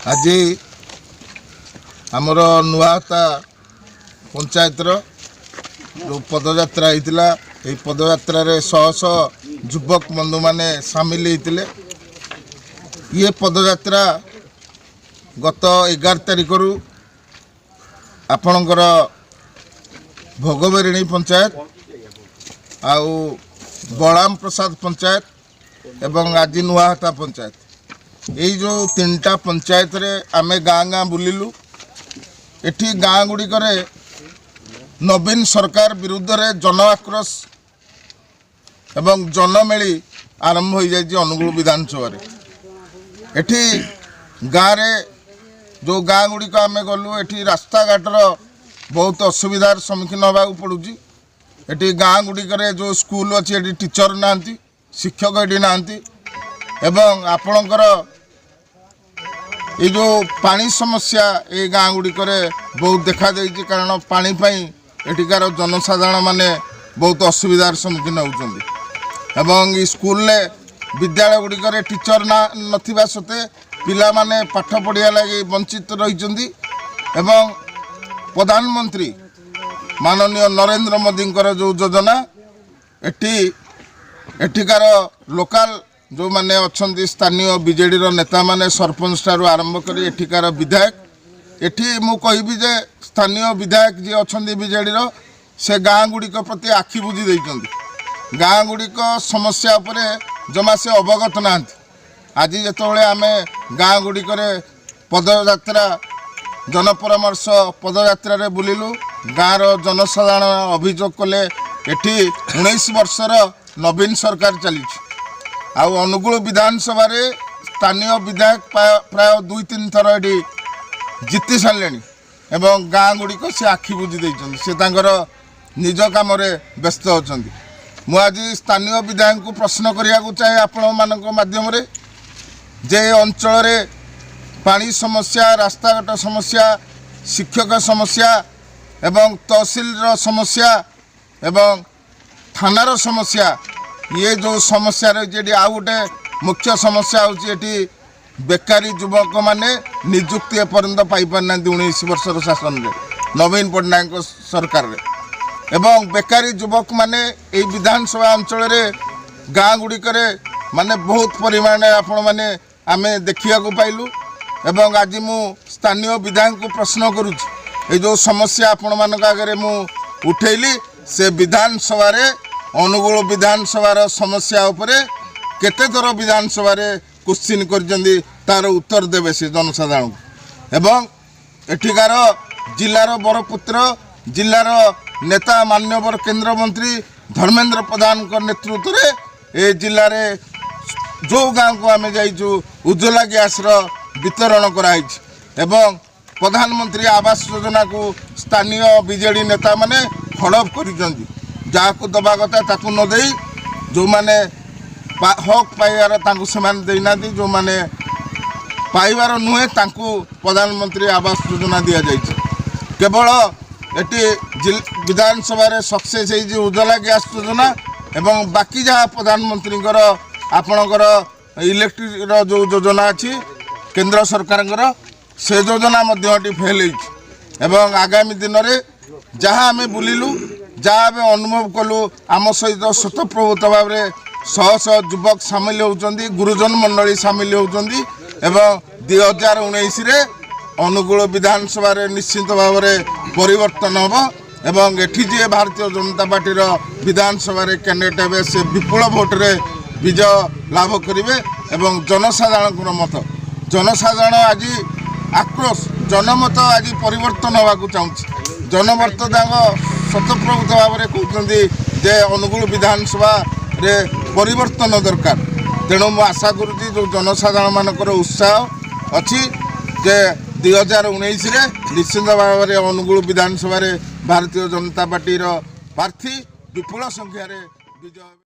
ଆଜି ଆମର ନୂଆହତା ପଞ୍ଚାୟତର ଯେଉଁ ପଦଯାତ୍ରା ହେଇଥିଲା, ଏହି ପଦଯାତ୍ରାରେ ଶହ ଶହ ଯୁବକ ବନ୍ଧୁମାନେ ସାମିଲ ହେଇଥିଲେ। ଇଏ ପଦଯାତ୍ରା ଗତ 11 ତାରିଖରୁ ଆପଣଙ୍କର ଭୋଗବେରିଣୀ ପଞ୍ଚାୟତ ଆଉ ବଳାମ ପ୍ରସାଦ ପଞ୍ଚାୟତ ଏବଂ ଆଜି ନୂଆହତା ପଞ୍ଚାୟତ, ଏଇ ଯେଉଁ ତିନିଟା ପଞ୍ଚାୟତରେ ଆମେ ଗାଁ ଗାଁ ବୁଲିଲୁ। ଏଠି ଗାଁ ଗୁଡ଼ିକରେ ନବୀନ ସରକାର ବିରୁଦ୍ଧରେ ଜନ ଆକ୍ରୋଶ ଏବଂ ଜନମେଳି ଆରମ୍ଭ ହୋଇଯାଇଛି। ଅନୁଗୁଳ ବିଧାନସଭାରେ ଏଠି ଗାଁରେ ଯେଉଁ ଗାଁ ଗୁଡ଼ିକ ଆମେ ଗଲୁ, ଏଠି ରାସ୍ତାଘାଟର ବହୁତ ଅସୁବିଧାର ସମ୍ମୁଖୀନ ହେବାକୁ ପଡ଼ୁଛି। ଏଠି ଗାଁ ଗୁଡ଼ିକରେ ଯେଉଁ ସ୍କୁଲ ଅଛି, ଏଠି ଟିଚର ନାହାନ୍ତି, ଶିକ୍ଷକ ଏଠି ନାହାନ୍ତି। ଏବଂ ଆପଣଙ୍କର ଏଇ ଯେଉଁ ପାଣି ସମସ୍ୟା ଏଇ ଗାଁ ଗୁଡ଼ିକରେ ବହୁତ ଦେଖାଦେଇଛି, କାରଣ ପାଣି ପାଇଁ ଏଠିକାର ଜନସାଧାରଣମାନେ ବହୁତ ଅସୁବିଧାର ସମ୍ମୁଖୀନ ହେଉଛନ୍ତି। ଏବଂ ଏଇ ସ୍କୁଲରେ, ବିଦ୍ୟାଳୟ ଗୁଡ଼ିକରେ ଟିଚର ନା ନଥିବା ସତ୍ତ୍ୱେ ପିଲାମାନେ ପାଠ ପଢ଼ିବା ଲାଗି ବଞ୍ଚିତ ରହିଛନ୍ତି। ଏବଂ ପ୍ରଧାନମନ୍ତ୍ରୀ ମାନନୀୟ ନରେନ୍ଦ୍ର ମୋଦିଙ୍କର ଯେଉଁ ଯୋଜନା, ଏଠିକାର ଲୋକାଲ ଯେଉଁମାନେ ଅଛନ୍ତି, ସ୍ଥାନୀୟ ବିଜେଡ଼ିର ନେତାମାନେ, ସରପଞ୍ଚ ଠାରୁ ଆରମ୍ଭ କରି ଏଠିକାର ବିଧାୟକ, ଏଠି ମୁଁ କହିବି ଯେ ସ୍ଥାନୀୟ ବିଧାୟକ ଯିଏ ଅଛନ୍ତି ବିଜେଡ଼ିର, ସେ ଗାଁ ଗୁଡ଼ିକ ପ୍ରତି ଆଖି ବୁଜି ଦେଇଛନ୍ତି। ଗାଁ ଗୁଡ଼ିକ ସମସ୍ୟା ଉପରେ ଜମା ସେ ଅବଗତ ନାହାନ୍ତି। ଆଜି ଯେତେବେଳେ ଆମେ ଗାଁ ଗୁଡ଼ିକରେ ପଦଯାତ୍ରା, ଜନପରାମର୍ଶ ପଦଯାତ୍ରାରେ ବୁଲିଲୁ, ଗାଁର ଜନସାଧାରଣ ଅଭିଯୋଗ କଲେ, ଏଠି 19 ବର୍ଷର ନବୀନ ସରକାର ଚାଲିଛି ଆଉ ଅନୁଗୁଳ ବିଧାନସଭାରେ ସ୍ଥାନୀୟ ବିଧାୟକ ପ୍ରାୟ ଦୁଇ ତିନି ଥର ଏଠି ଜିତି ସାରିଲେଣି ଏବଂ ଗାଁ ଗୁଡ଼ିକ ସେ ଆଖି ବୁଜି ଦେଇଛନ୍ତି। ସେ ତାଙ୍କର ନିଜ କାମରେ ବ୍ୟସ୍ତ ଅଛନ୍ତି। ମୁଁ ଆଜି ସ୍ଥାନୀୟ ବିଧାୟକଙ୍କୁ ପ୍ରଶ୍ନ କରିବାକୁ ଚାହେଁ ଆପଣମାନଙ୍କ ମାଧ୍ୟମରେ ଯେ ଏ ଅଞ୍ଚଳରେ ପାଣି ସମସ୍ୟା, ରାସ୍ତାଘାଟ ସମସ୍ୟା, ଶିକ୍ଷକ ସମସ୍ୟା ଏବଂ ତହସିଲର ସମସ୍ୟା ଏବଂ ଥାନାର ସମସ୍ୟା, ଇଏ ଯେଉଁ ସମସ୍ୟା ରହିଛି, ଏଠି ଆଉ ଗୋଟେ ମୁଖ୍ୟ ସମସ୍ୟା ହେଉଛି, ଏଠି ବେକାରୀ ଯୁବକମାନେ ନିଯୁକ୍ତି ଏପର୍ଯ୍ୟନ୍ତ ପାଇପାରିନାହାନ୍ତି 19 ବର୍ଷର ଶାସନରେ, ନବୀନ ପଟ୍ଟନାୟକଙ୍କ ସରକାରରେ। ଏବଂ ବେକାରୀ ଯୁବକମାନେ ଏଇ ବିଧାନସଭା ଅଞ୍ଚଳରେ ଗାଁ ଗୁଡ଼ିକରେ ମାନେ ବହୁତ ପରିମାଣରେ ଆପଣମାନେ ଆମେ ଦେଖିବାକୁ ପାଇଲୁ। ଏବଂ ଆଜି ମୁଁ ସ୍ଥାନୀୟ ବିଧାୟକଙ୍କୁ ପ୍ରଶ୍ନ କରୁଛି, ଏଇ ଯେଉଁ ସମସ୍ୟା ଆପଣମାନଙ୍କ ଆଗରେ ମୁଁ ଉଠେଇଲି, ସେ ବିଧାନସଭାରେ ଅନୁଗୁଳ ବିଧାନସଭାର ସମସ୍ୟା ଉପରେ କେତେଥର ବିଧାନସଭାରେ କୋଶ୍ଚିନ୍ କରିଛନ୍ତି, ତାର ଉତ୍ତର ଦେବେ ସେ ଜନସାଧାରଣଙ୍କୁ। ଏବଂ ଏଠିକାର ଜିଲ୍ଲାର ବରପୁତ୍ର, ଜିଲ୍ଲାର ନେତା ମାନ୍ୟବର କେନ୍ଦ୍ରମନ୍ତ୍ରୀ ଧର୍ମେନ୍ଦ୍ର ପ୍ରଧାନଙ୍କ ନେତୃତ୍ୱରେ ଏ ଜିଲ୍ଲାରେ ଯେଉଁ ଗାଁକୁ ଆମେ ଯାଇଛୁ, ଉଜ୍ଜଲା ଗ୍ୟାସ୍ର ବିତରଣ କରାହେଇଛି ଏବଂ ପ୍ରଧାନମନ୍ତ୍ରୀ ଆବାସ ଯୋଜନାକୁ ସ୍ଥାନୀୟ ବିଜେଡ଼ି ନେତାମାନେ ହଡ଼ପ କରିଛନ୍ତି। ଯାହାକୁ ଦେବା କଥା ତାକୁ ନ ଦେଇ, ଯେଉଁମାନେ ହକ୍ ପାଇବାର ତାଙ୍କୁ ସେମାନେ ଦେଇନାହାନ୍ତି, ଯେଉଁମାନେ ପାଇବାର ନୁହେଁ ତାଙ୍କୁ ପ୍ରଧାନମନ୍ତ୍ରୀ ଆବାସ ଯୋଜନା ଦିଆଯାଇଛି। କେବଳ ଏଠି ବିଧାନସଭାରେ ସକ୍ସେସ୍ ହେଇଛି ଉଜ୍ଜଲା ଗ୍ୟାସ୍ ଯୋଜନା ଏବଂ ବାକି ଯାହା ପ୍ରଧାନମନ୍ତ୍ରୀଙ୍କର ଆପଣଙ୍କର ଇଲେକ୍ଟ୍ରିକର ଯେଉଁ ଯୋଜନା ଅଛି କେନ୍ଦ୍ର ସରକାରଙ୍କର, ସେ ଯୋଜନା ମଧ୍ୟ ଏଠି ଫେଲ୍ ହେଇଛି। ଏବଂ ଆଗାମୀ ଦିନରେ ଯାହା ଆମେ ବୁଲିଲୁ, ଯାହା ଆମେ ଅନୁଭବ କଲୁ, ଆମ ସହିତ ସ୍ୱତଃପ୍ରବୃତ୍ତ ଭାବରେ ଶହ ଶହ ଯୁବକ ସାମିଲ ହେଉଛନ୍ତି, ଗୁରୁଜନ ମଣ୍ଡଳୀ ସାମିଲ ହେଉଛନ୍ତି ଏବଂ 2019ରେ ଅନୁଗୁଳ ବିଧାନସଭାରେ ନିଶ୍ଚିତ ଭାବରେ ପରିବର୍ତ୍ତନ ହେବ ଏବଂ ଏଠି ଯିଏ ଭାରତୀୟ ଜନତା ପାର୍ଟିର ବିଧାନସଭାରେ କ୍ୟାଣ୍ଡିଡେଟ୍ ହେବେ, ସେ ବିପୁଳ ଭୋଟରେ ବିଜୟ ଲାଭ କରିବେ। ଏବଂ ଜନସାଧାରଣଙ୍କର ମତ, ଜନସାଧାରଣ ଆଜି ଆକ୍ରୋଶ, ଜନମତ ଆଜି ପରିବର୍ତ୍ତନ ହେବାକୁ ଚାହୁଁଛି। ଜନମତ ତାଙ୍କ ସ୍ୱତଃପ୍ରବୃତ୍ତ ଭାବରେ କହୁଛନ୍ତି ଯେ ଅନୁଗୁଳ ବିଧାନସଭାରେ ପରିବର୍ତ୍ତନ ଦରକାର। ତେଣୁ ମୁଁ ଆଶା କରୁଛି, ଯେଉଁ ଜନସାଧାରଣମାନଙ୍କର ଉତ୍ସାହ ଅଛି ଯେ 2019ରେ ନିଶ୍ଚିତ ଭାବରେ ଅନୁଗୁଳ ବିଧାନସଭାରେ ଭାରତୀୟ ଜନତା ପାର୍ଟିର ପ୍ରାର୍ଥୀ ବିପୁଳ ସଂଖ୍ୟାରେ ବିଜୟ ହେବେ।